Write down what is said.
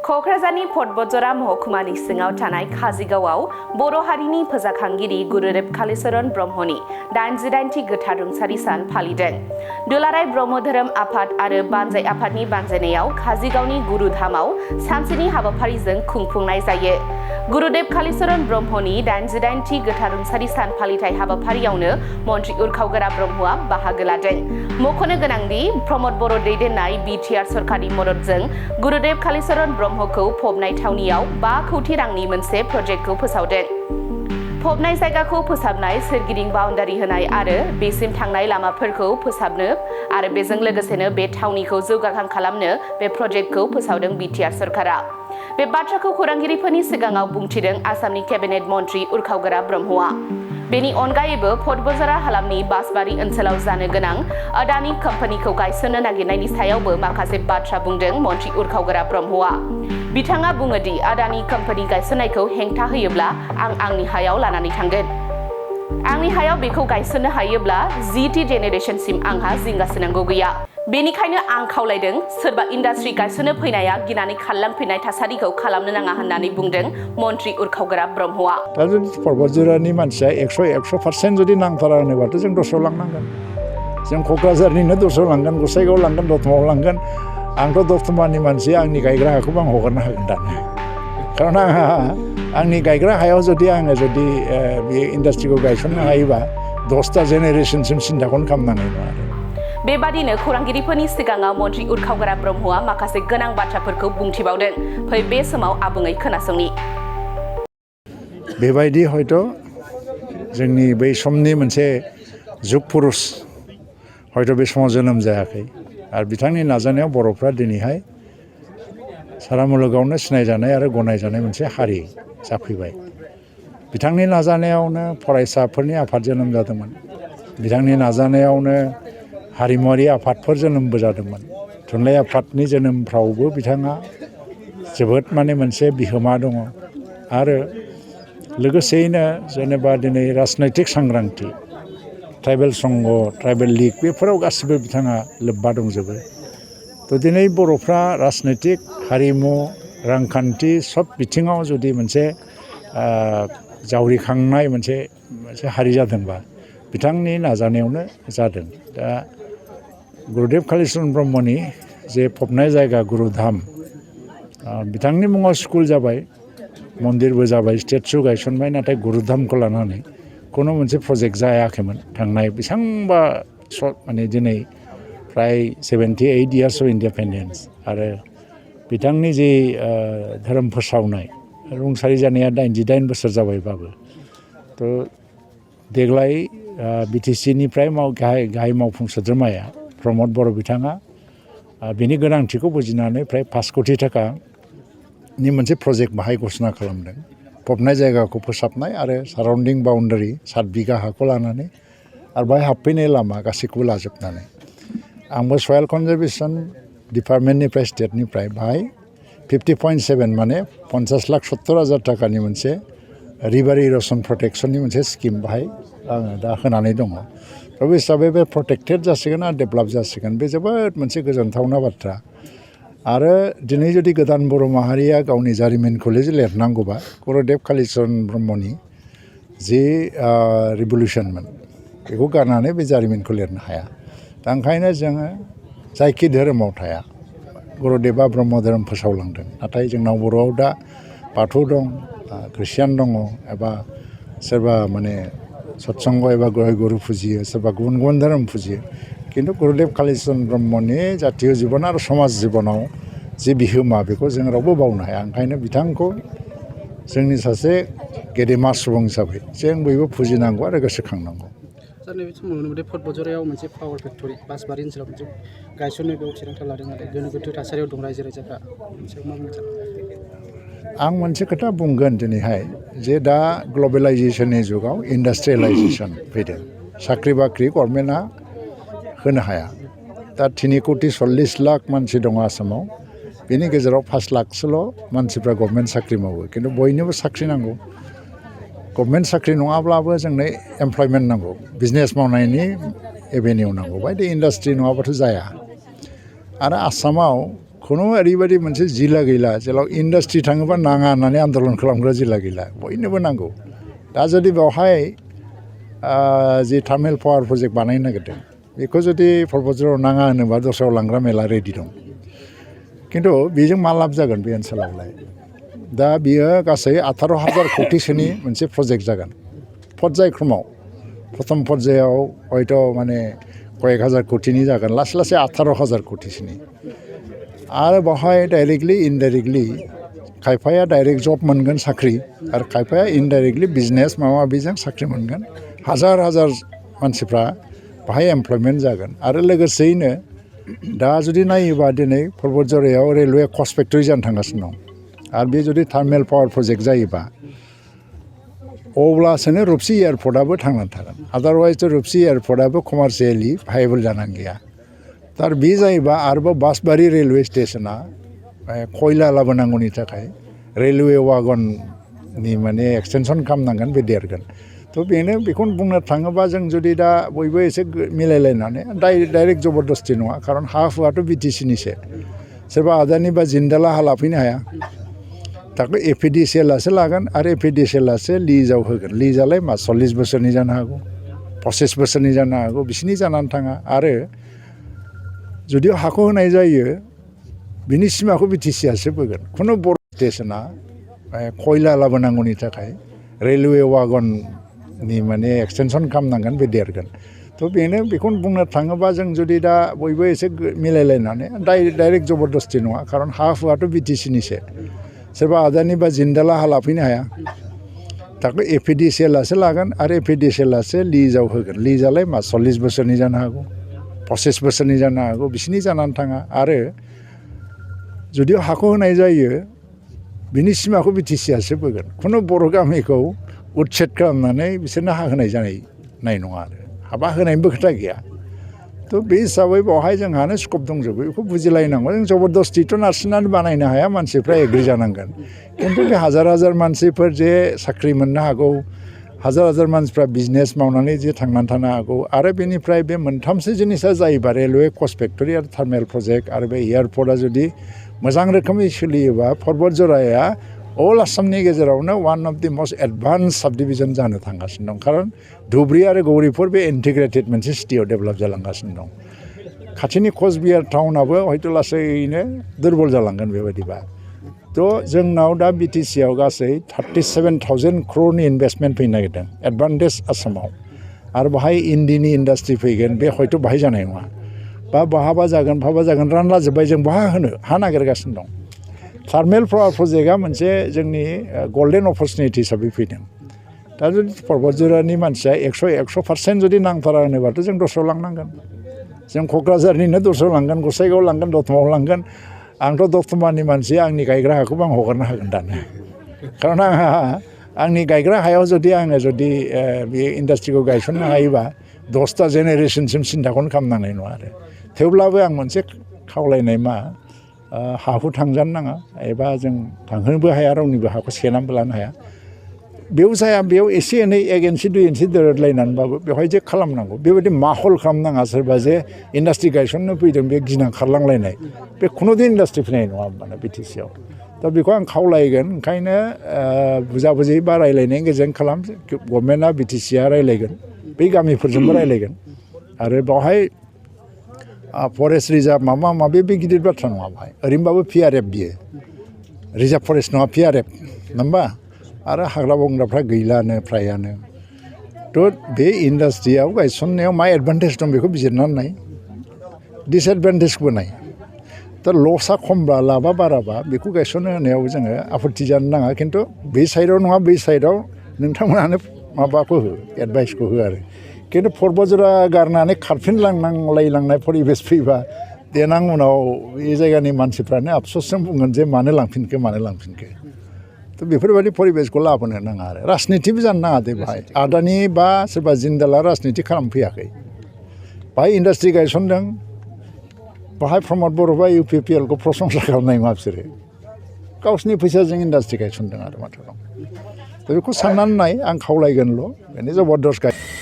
क'क्राझारनि बतझ'र महकुमानि सिङाव थानाय काजिगावआव बर' हारिनि फोजाखांगिरि गुरुदेव कालीचरण ब्रह्मनि 88थि गोथार रुंसारि सान फालिदों। दुलाराय ब्रह्म धोरोम आफाद आरो बानजाय आफादनि बानजायनायाव काजिगावनि गुरुधामाव सानसेनि हाबाफारिजों खुंफुंनाय जायो। गुरुदेव कालीचरण ब्रह्मनि 88थि गोथार रुंसारि सान फालिथाय हाबाफारियावनो मन्त्रि उरखावगोरा ब्रह्मआ बाहागो लादों। मख'नो गोनांदि प्रमद बर' दैदेननाय बि.टि.आर. सरकारनि मददजों गुरुदेव कालीचरण ब्रह्मखौ फबनाय थावनियाव 5 कौटि रांनि मोनसे प्रजेक्टखौ फोसावदों। फबनाय जायगाखौ फोसाबनाय, सोरगिदिं बाउन्डारि होनाय आरो बेसिम थांनाय लामाफोरखौ फोसाबनो आरो बेजों लोगोसेनो बे थावनिखौ जौगाखां खालामनो बे प्रजेक्टखौ फोसावदों बि.टि.आर. सरकारा। बे बाथ्राखौ खौरांगिरिफोरनि सिगाङाव बुंथिदों आसामनि केबिनेट मन्त्रि उरखावगोरा ब्रह्मआ। बेनि अनगायैबो बतझ'र हालामनि बासबारि ओनसोलाव जानो गोनां अदानि कम्पानिखौ गायसननो नागिरनायनि सायावबो माखासे बाथ्रा बुंदों मन्त्रि उरखावगोरा ब्रह्मआ। बिथाङा बुङो दि अदानि कम्पानि गायसननायखौ हेंथा होयोब्ला आं आंनि हायाव लानानै थांगोन। आंनि हायाव बेखौ गायसननो हायोब्ला 10थि जेनेरेशनसिम आंहा जिंगासिनांगौ गैया। बेनिखायनो आं खावलायदों सोरबा इन्डास्ट्रि गायसननो फैनाया गिनानै खारलांफिननाय थासारिखौ खालामनो नाङा होननानै बुंदों मन्त्रि उरखावगोरा ब्रह्मआ। दा जुदि बतझ'रनि मानसिया 100% जुदि नांथारा होनोबाथ' जों दस्रायाव लांनांगोन। जों क'क्राझारनिनो दस्रायाव लांगोन, गसाइगावआव लांगोन, दतमायाव लांगोन। आंथ' दतमानि मानसि, आंनि गायग्रा हाखौबो आं हगारनो हागोन दानो। खारन आंनि गायग्रा हायाव जुदि आङो बे इन्डास्ट्रिखौ गायसननो हायोबा 10टा जेनेरेशनसिम सिन्थाखौनो खालामनांनाय नङा आरो। बेबादिनो खौरांगिरिफोरनि सिगाङाव मन्त्रि उरखावगोरा ब्रह्मआ माखासे गोनां बाथ्राफोरखौ बुंथिबावदों। फै बे समाव आबुङै खोनासंनि। बेबायदि हयथ' जोंनि बै समनि मोनसे जुग पुरुष हयथ' बे समाव जोनोम जायाखै आरो बिथांनि नाजानायाव बर'फ्रा दिनैहाय सारा मुलुगावनो सिनायजानाय आरो गनायजानाय मोनसे हारि जाफैबाय। बिथांनि नाजानायावनो फरायसाफोरनि आफाद जोनोम जादोंमोन। बिथांनि नाजानायावनो हारिमुवारि आफादफोर जोनोमबो जादोंमोन। थुनलाइ आफादनि जोनोमफ्रावबो बिथाङा जोबोद मोनसे बिहोमा दङ। आरो लोगोसेयैनो जेनेबा दिनै राजनैतिक सांग्रांथि, ट्राइबेल संघ, ट्राइबेल लिग बेफोराव गासिबो बिथाङा लोब्बा दंजोबो। थ' दिनै बर'फ्रा राजनैतिक, हारिमु, रांखान्थि सब बिथिङाव जुदि मोनसे जावरिखांनाय मोनसे हारि जादोंबा बिथांनि नाजानायावनो जादों। दा गुरुदेव कालीचरण ब्रह्मनि जे फबनाय जायगा गुरुधाम, बिथांनि मुङाव स्कुल जाबाय, मन्दिरबो जाबाय, स्टेचु गायसनबाय, नाथाय गुरुधामखौ लानानै खुनु मोनसे प्रजेक्ट जायाखैमोन। थांनाय बेसेबांबा दिनै फ्राय 78 years of independence आरो बिथांनि जे धोरोम फोसावनाय रुंसारि जानाया 88 बोसोर जाबायबाबो थ' देग्लाय बिटिसिनिफ्राय गाहाय मावफुं सोद्रोमाया प्रमद बर' बिथाङा बेनि गोनांथिखौ बुजिनानै फ्राय 5 कौटि थाखानि मोनसे प्रजेक्ट बाहाय घोषणा खालामदों। फबनाय जायगाखौ फोसाबनाय आरो साराउन्डिं बाउन्डारि 7 बिगा हाखौ लानानै आरो बाहाय हाबफैनाय लामा गासैखौबो लाजोबनानै आंबो सयल कनजारभेसन डिपार्टमेन्टनिफ्राय स्टेटनिफ्राय बाहाय 50.7 माने 50,70,000 थाखानि मोनसे रिभार इर'सन प्रटेक्शननि मोनसे स्किम बाहाय आङो दा होनानै दङ। दा बे हिसाबै बे प्रटेक्टेड जासिगोन आरो डेभेलप जासिगोन। बे जोबोद मोनसे गोजोनथावना बाथ्रा। आरो दिनै जुदि गोदान बर' माहारिया गावनि जारिमिनखौ लिरनांगौबा गुरुदेव कालीचरण ब्रह्मनि जि रिभलिउसनमोन बेखौ गारनानै बे जारिमिनखौ लिरनो हाया। दा ओंखायनो जोङो जायखि धोरोमाव थाया, गुरुदेबा ब्रह्म धोरोम फोसावलांदों। नाथाय जोंनाव बर'आव दा बाथौ दं, ख्रिस्टियान दङ, एबा सोरबा सत्संग एबा गुरु फुजियो, सोरबा गुबुन गुबुन धोरोम फुजियो। खिन्थु गुरुदेव कालीचरण ब्रह्मनि जातीय जिबन आरो समाज जिबनाव जि बिहोमा बेखौ जों रावबो बावनो हाया। ओंखायनो बिथांखौ जोंनि सासे गेदेमा सुबुं हिसाबै जों बयबो फुजिनांगौ आरो गोसोखांनांगौ। सार नैबे समाव नुनो मोनदों बतझ'रायाव मोनसे पावार फेक्टरि बासबारि ओनसोलाव मोनसे गायसननो बेयाव थिरांथा लादों आरो गोनो गोथो थासारियाव दं रायजो राजाफ्रा। आं मोनसे खोथा बुंगोन दिनैहाय जे दा ग्लबेलाइजेसननि जुगाव इन्डास्ट्रियेलाइजेसन फैदों। साख्रि बाख्रि गभर्नमेन्टआ होनो हाया। दा 3,40,00,000 मानसि दङ आसामाव। बेनि गेजेराव 5 लाखसोल' मानसिफ्रा गभर्नमेन्ट साख्रि मावो। खिन्थु बयनोबो साख्रि नांगौ। गभर्नमेन्ट साख्रि नङाब्लाबो जोंनो एमप्लयमेन्ट नांगौ, बिजनेस मावनायनि एभेनिउ नांगौ। बायदि इन्डास्ट्रि नङाबाथ' जाया। आरो आसामाव खुनु ओरैबायदि मोनसे जिल्ला गैला जेराव इन्डास्ट्रि थाङोबा नाङा होननानै आन्दलन खालामग्रा जिल्ला गैला बयनोबो नांगौ दा जुदि बेवहाय जि थार्मेल पावार प्रजेक्ट बानायनो नागिरदों बेखौ जुदि पर्बतझ'राव नाङा होनोबा दस्रायाव लांग्रा मेला रेडि दं खिन्थु बेजों मा लाब जागोन बे ओनसोलावलाय दा बियो गासै 18,000 कौटिसोनि मोनसे प्रजेक्ट जागोन पर्यायक्रमाव प्रथम पर्यायाव हयथ' माने कयेक हाजार कौटिनि जागोन लासै लासै 18,000 कौटिसोनि आरो बावहाय डाइरेक्टलि इनडाइरेक्टलि खायफाया डाइरेक्ट जब मोनगोन साख्रि आरो खायफाया इनडाइरेक्टलि बिजनेस माबा माबिजों साख्रि मोनगोन हाजार हाजार मानसिफ्रा बाहाय एमप्लयमेन्ट जागोन आरो लोगोसेयैनो दा जुदि नायोबा दिनै पर्बतझ'रायाव रेलवे कच फेक्टरि जानो थांगासिनो दं आरो बे जुदि थार्मेल पावार प्रजेक्ट जायोबा अब्लासोनो रुपसि एयारपर्टआबो थांनानै थागोन आदारवाइज रुपसि एयारपर्टआबो कमार्शियेलि भायेबल जानानै गैया दा बे जायोबा आरोबाव बासबारि रेलवे स्टेशना खयला लाबोनांगौनि थाखाय रेलवे वागननि माने एक्सटेनसन खालामनांगोन बे देरगोन थ' बेनो बेखौनो बुंनो थाङोबा जों जुदि दा बयबो एसे मिलायलायनानै डाइरेक्ट जबरदस्ति नङा खारन हा हुआथ' बिटिसिनिसो सोरबा आदानि बा जिन्दाला हा लाफैनो हाया ताखौ एपिडिसिएलासो लागोन आरो एपिडिसिएलासो लिजाव होगोन लिजालाय मा 40 बोसोरनि जानो हागौ 25 बोसोरनि जानो हागौ बिसिनि जानानै थाङा आरो जुदि हाखौ होनाय जायो बिनि सिमाखौ बिटिसिआसो बोगोन खुनु बर' स्टेशना खयला लाबोनांगौनि थाखाय रेलवे वागननि माने एक्सटेनसन खालामनांगोन बे देरगोन थ' बेनो बेखौनो बुंनो थाङोबा जों जुदि दा बयबो एसे मिलायलायनानै डाइरेक्ट जबरदस्ति नङा खारन हा हुआथ' बिटिसिनिसो सोरबा आदानि बा जिन्दाला हा लाफैनो हाया ताखौ एपिडिसिएलासो लागोन आरो एपिडिसिएलासो लिजाव होगोन लिजालाय मा 40 बोसोरनि जानो हागौ 25 बोसोरनि जानो हागौ बिसिनि जानानै थाङा आरो जुदि हाखौ होनाय जायो बिनि सिमाखौ बिटिसिआसो बोगोन खुनु बर' गामिखौ उच्छेद खालामनानै बिसोरनो हा होनाय जानाय नङा आरो हाबा होनायनिबो खोथा गैया थ' बे हिसाबै बेवहाय जोंहानो स्कप दंजोबो बेखौ बुजिलायनांगौ जों जबरदस्तिथ' नारसिननानै बानायनो हाया मानसिफ्रा एग्रि जानांगोन खिन्थु बे हाजार हाजार मानसिफोर जे साख्रि मोननो हागौ हाजार हाजार मानसिफ्रा बिजनेस मावनानै जे थांनानै थानो हागौ आरो बेनिफ्राय बे मोनथामसो जिनिसा जायोबा रेलवे कच फेक्टरि आरो थार्मेल प्रजेक्ट आरो बे एयारपर्टआ जुदि मोजां रोखोमै सोलियोबा पर्बतझ'राया अल आसामनि गेजेरावनो one of the must advance साब डिभिजन जानो थांगासिनो दं खारन धुबुरी आरो गौरीपुर बे इन्टिग्रेटेड मोनसे सिटियाव डेभेलप जालांगासिनो दं खाथिनि कचबिहार टाउनाबो हयथ' लासैनो दुरबल जालांगोन बेबायदिबा थ' जोंनाव दा बिटिसिआव गासै 37,000 crore इनभेस्टमेन्ट फैनो नागिरदों एडभान्टेज आसामाव आरो बाहाय इन्दिनि इन्डास्ट्रि फैगोन बे हयथ' बाहाय जानाय नङा बा बहाबा जागोन रानला जोब्बाय जों बहा होनो हा नागिरगासिनो दं थार्मेल पावार प्रजेक्टआ मोनसे जोंनि गल्डेन अपरचुनिटि हिसाबै फैदों दा जुदि पर्बतझ'रानि मानसिया 100% जुदि नांथारा होनोबाथ' जों दस्रायाव लांनांगोन जों क'क्राझारनिनो दस्रायाव लांगोन गसाइगावआव लांगोन दतमायाव लांगोन आंथ' दतमानि मानसि आंनि गायग्रा हाखौबो आं हगारनो हागोन दानो खारन आंहा आंनि गायग्रा हायाव जुदि आङो बे इन्डास्ट्रिखौ गायसननो हायोबा 10टा जेनेरेसनसिम सिन्थाखौनो खालामनांनाय नङा आरो थेवब्लाबो आं मोनसे खावलायनाय मा हाखौ थांजानो नाङा एबा जों थांहोनोबो हाया रावनिबो हाखौ सेनानैबो लानो हाया बेयाव जाया बेयाव एसे एनै 1 इन्सि 2 इन्सि दोरोदलायनानैबाबो बेवहाय जे खालामनांगौ बेबायदि माहल खालामनाङा सोरबा जे इन्डास्ट्रि गायसननो फैदों बे गिनां खारलांलायनाय बे खुनुदिन इन्डास्ट्रि फैनाय नङा होनबानो बिटिसिआव दा बेखौ आं खावलायगोन ओंखायनो बुजा बुजि बा रायलायनायनि गेजेरजों खालाम गभर्नमेन्टआ बिटिसिआ रायलायगोन बै गामिफोरजोंबो रायलायगोन आरो बेवहाय फरेस्ट रिजार्भ माबा माबि बे गिदिर बाथ्रा नङा बाहाय ओरैनोबाबो PRF बियो रिजार्भ फरेस्ट नङा PRF नङा होमबा आरो हाग्रा बंग्राफ्रा गैलानो फ्रायानो थ' बे इन्डास्ट्रियाव गायसननायाव मा एडभान्टेज दं बेखौ बिजिरनानै नाय डिसएडभान्टेजबो नाय दा लसआ खमबा लाबा बाराबा बेखौ गायसननो होनायाव जोङो आपत्ति जानो नाङा खिन्थु बे साइडआव नङा बै साइडआव नोंथांमोनानो माबाखौ हो एडभाइसखौ हो आरो खिन्थु पर्बतझ'रा गारनानै खारफिनलांनाय परिबेस फैबा देनां उनाव बे जायगानि मानसिफ्रानो आफस'सजों बुंगोन जे मानो लांफिनखो थ' बेफोरबायदि परिबेसखौ लाबोनो नाङा आरो राजनितिबो जानो नाङा दे बाहाय आदानि बा सोरबा जिन्दाला राजनिति खालामफैयाखै बाहाय इन्डास्ट्रि गायसनदों बाहाय प्रमद बर' बा UPPL खौ प्रशंसा खालामनाय नङा बिसोरो गावसिनि फैसाजों इन्डास्ट्रि गायसनदों आरो माथ्र' दा बेखौ साननानै नाय आं खावलायगोनल' बेनो जबरदस्त